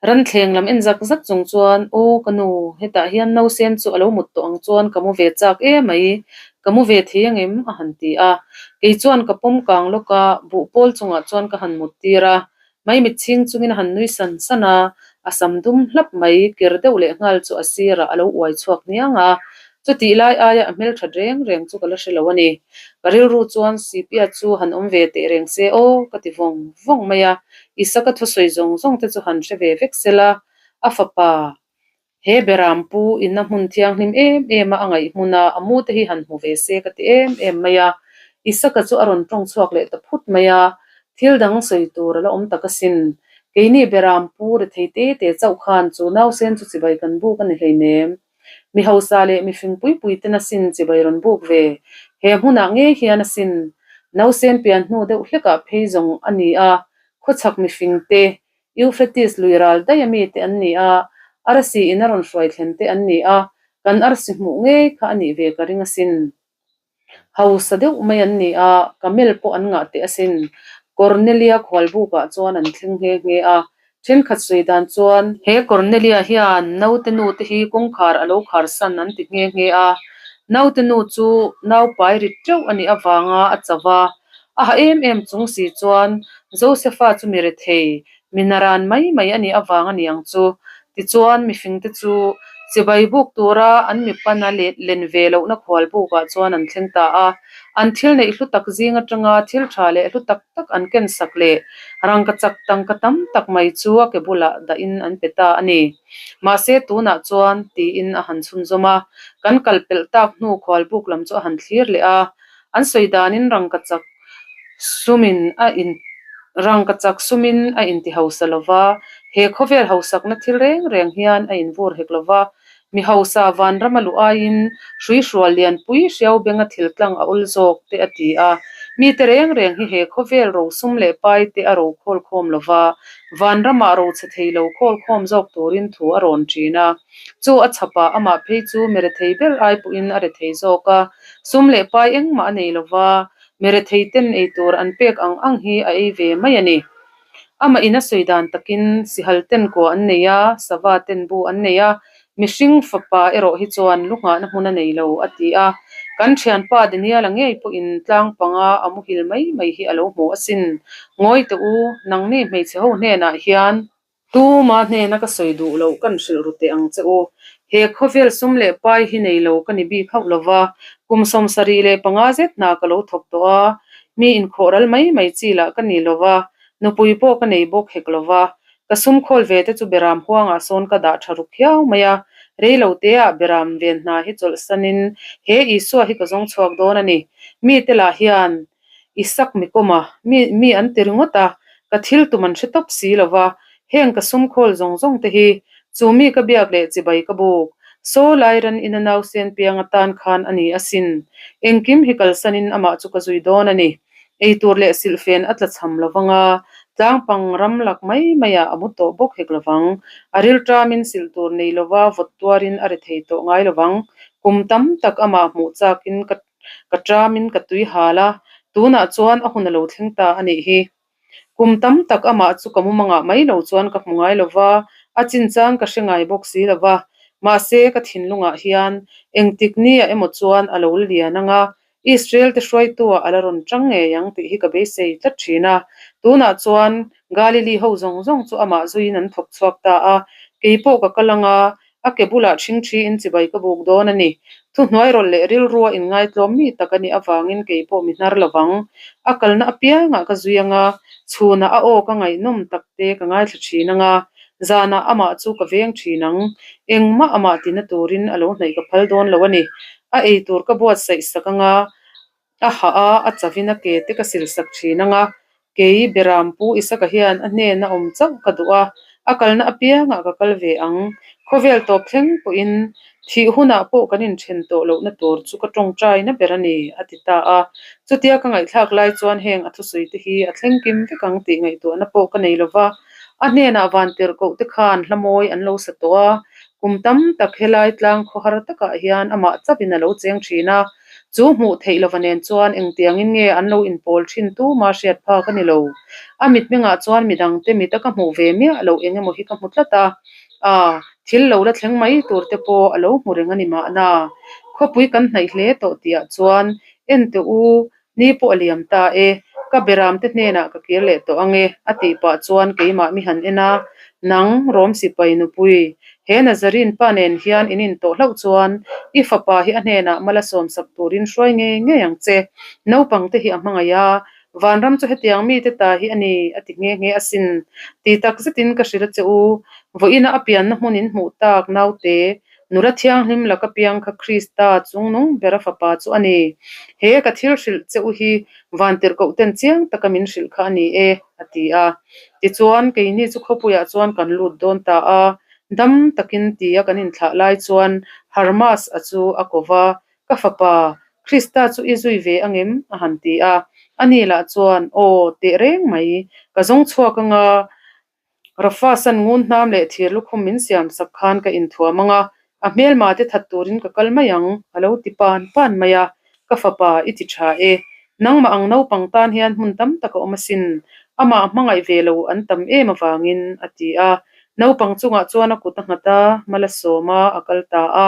A: ranthleng lam en zak zak chung chuan aw ka nu, hetah hian nausen chu a lo mut tawh ang chuan ka mu ve chak emai, ka mu ve thei angem? a han ti a. Kei chuan ka pawm kang lawk a, buhpawl chungah chuan ka han mut tir a, Maimit chhing chungin a han nui san san a, a sam dum hlap mai ker deuh leh nghal chu a sirah a lo uai chhuak hniang a, chutih lai aia a hmelthat reng reng chu ka la hre lo a ni. Ka rilru chuan Sipia chu han awm ve teh reng se aw ka ti vawng vawng mai a, Isaka thusawi zawng zawng te chu han hre ve vek sela, a fapa He beram pu inna hmun thianghlim em em a a ngaih hmuna a mu te hi han hmu ve se ka ti em em mai a. Isaka chu a rawn tawng chhuak leh ta phut mai a, thil dang sawi tur a la awm tak asin. Keini beram pu rethei te te chauh khan chu nausen chu chibai kan buk a ni hleinem. Mi hausa leh mi fing pui pui ten asin chibai rawn buk ve. He hmunah ngei hian asin nausen pian hnu deuh hlekah phei zawng a ni a, khawchhak mifing te Euphrates lui ral daih a mite an ni a, arsi in a rawn hruai thlen te an ni a, kan arsi hmuh ngei kha a nih ve ka ring asin. Hausa deuh mai an ni a, camel pawh an ngah teh asin. Cornelia khualbukah chuan an thleng nghe nghe a, thenkhat sawi dan chuan, He Cornelia hian naute nu te hi kawngkhar a lo khar san an ti nghe nghe a, naute nu chu naupai rit teuh a nih avanga a cho va, A ha em em chung si chuan Josefa chu mi rethei, mi naran mai mai a nih avang a ni ang chu. Tichuan mifingte chu chibai buk tura an mi pana len ve lohna khual bukah chuan an thleng ta a. An thil neih hlu tak zing atanga thil tha leh hlu tak tak an ken sak leh rangkachak tangka tam tak mai chu a ke bulah dahin an pe ta a ni. Mahse tunah chuan tiin a han chhunzawm a, kan kal pelh tak hnu khual buk lam chu a han thlir leh a. An sawi danin rangkachak sumin a in rangkachak sumin a inti hausa lo va, he khawvel hausakna thil reng reng hian a invur hek lo va, mi hausa vanram a luh aiin hruihrual lianpui hriau benga thil tlang a awl zawk te a ti a. Mite reng reng hi he khawvel ro sum leh pai te a ro khawl khawm lo va, vanramah ro chhe thei lo khawl khawm zawk turin thu a rawn ṭhin a. Chu a chhapah amah phei chu mi rethei ber ai pawhin a rethei zawk a, Sum leh pai engmah a nei lova, mi rethei ten ei tur an pek ang ang hi a ei ve mai a ni. Amah in a sawi dan takin sihal ten kua an nei a, sava ten bu an nei a, mihring fapa erawh hi chuan lu nghahna hmun a nei lo a ti a. Kan thianpa Daniel-a ngei pawhin tlang panga a muhil mai mai hi a lo hmu asin. Ngawi teh u, nangni hmeichhe ho hnenah hian Tuma hnena ka sawi duh loh kan hrilh ru teh ang che u. He khawvel sum leh pai hi nei lo ka ni bik hauh lo va, kum 75 zet hna ka lo thawk tawh a, mi inkhawh ral mai mai chi lah ka ni lo va, nupui pawh ka nei bawk hek lo va. Ka sum khawl ve te chu beram huangah sawn ka dah tha ruk hiau mai a, rei lo teah beram ven hna hi chawlhsanin he Isua hi ka zawng chhuak dawn a ni. Mite lah hian Isak mi kawm a, mi mi an ti ringawt a, ka thil tum an hre tawp si lo va, heng ka sum khawl zawng zawng te hi Chu mi ka biak leh chibai ka buk. Saw lai ran ina nausen piang atan khan a ni asin. Engkim hi kalsanin amah chu ka zui dawn a ni. Eitur leh silhfen a tla cham lo vang a, tlangpang ram lak mai maiah a mu tawh bawk hek lo vang. A rilṭamin silh tur nei lova vawt tuarin a rethei tawh ngai lo vang. Kum tam tak amah hmuh chakin ka ka ṭamin ka tui hal a, tunah chuan a hun a lo thleng ta a nih hi. Kum tam tak amah chu ka mumangah mai lo chuan ka hmu ngai lo va, a chinchang ka hre ngai bawk si lo va. Mahse, ka thinlungah hian engtik nia emaw chuan a lo lian ang a, Israel te hruaitua a la rawn chang ngei ang tih hi ka beisei tlat thin a. Tunah chuan Galili ho zawng zawng chu amah zuiin an thawk chhuak ta a, kei pawh ka kal ang a, a ke bulah ṭhingṭhiin chibai ka buk dawn a ni. Thuhnuairawlh leh rilrua inngaitlawm mi tak a nih avangin kei pawh mi hnar lo vang. A kalna apiangah ka zui ang a, chhunah a aw ka ngaihnawm tak te ka ngaithla ṭhin ang a, zanah amah chu ka veng ṭhin ang. Engmah amah tina turin a lo hnaih ka phal dawn lo a ni. A ei tur ka buatsaih sak ang a, a hah a, a chavin a ke te ka sil sak thin ang a, kei Beram Pu Isaka hian a hnena awm chauh ka duh a, a kalna apiangah ka kal ve ang. Khawvel tawp thleng pawhin thih hunah pawh kan inthen tawh lohna tur chu ka tawngtaina ber a ni, a ti ta a. Chutia ka ngaihthlak lai chuan heng a thusawi te hi a thleng kim vek ang tih ngaihtuahna pawh ka nei lova, a hnenah vantirhkoh te khan hla mawi an lo sa tawh a, kum tam tak helai tlang khawhar takah hian amah chauhin a lo cheng thin a. Chu hmuh theih lova nen chuan engtiangin nge an lo inpawl thin tuma hriat phak a ni lo. A mitmengah chuan midangte mita ka hmuh ve miah loh eng emaw hi ka hmu tlat a. A, thil lo la thleng mai tur te pawh a lo hmu reng a ni mahna. Khawpui kan hnaih hle tawh tihah chuan en teh u, ni pawh a liam ta e, ka beramte hnenah ka kir leh tawh ang e, a tih pah chuan keimah mi han en a, Nang, Rom sipai nupui, He Nazarene pa nen hian in intawh hlauh chuan i fapa hi a hnenah mal a sawmsak turin hruai ngei ngei ang che. Naupang te hi a hmangaih a, vanram chu hetiang mite ta hi a ni a ti nghe nghe asin. Ti tak zetin ka hrilh a che u, vawiina a pianna hmun in hmuh tak naute, nula thianghlim laka piang kha Krista chungnung bera fapa chu a ni. He ka thil hrilh che u hi vantirhkoh ten chiang taka min hrilh kha a ni e. a ti a. Tichuan, keini chu khawpuiah chuan kan lut dawn ta a, dam takin tia kan inthlah lai chuan Hermas-a chu a ko va, Ka fapa, Krista chu i zui ve angem? a han ti a. Ani lah chuan, Aw, teh reng mai, ka zawng chhuak anga Rafa-san ngun hnam leh thir lukhum min siam sak khan ka inthuam ang a, a hmelma te that turin ka kal mai ang, a lo ti pan pan mai a, ka fapa i ti tha e. Nangmah ang naupang tan hian hmun tam tak a awm asin, amah hmangaih ve lo an tam em avangin, a ti a. Naupang chungah chuan a kut a nghat a, mal a sawm a, a kal ta a.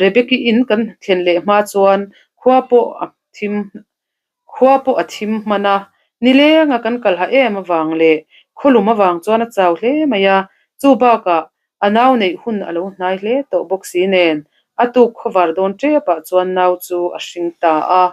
A: Rebeki in kan thlen leh hma chuan khua pawh a thim Khua pawh a thim hman a, nilenga kan kal ha em avang leh khawlum avang chuan a chau hle mai a, chu bakah a nau neih hun a lo hnai hle tawh bawk si nen a tuk khawvar dawn tepah chuan nau chu a hring ta a.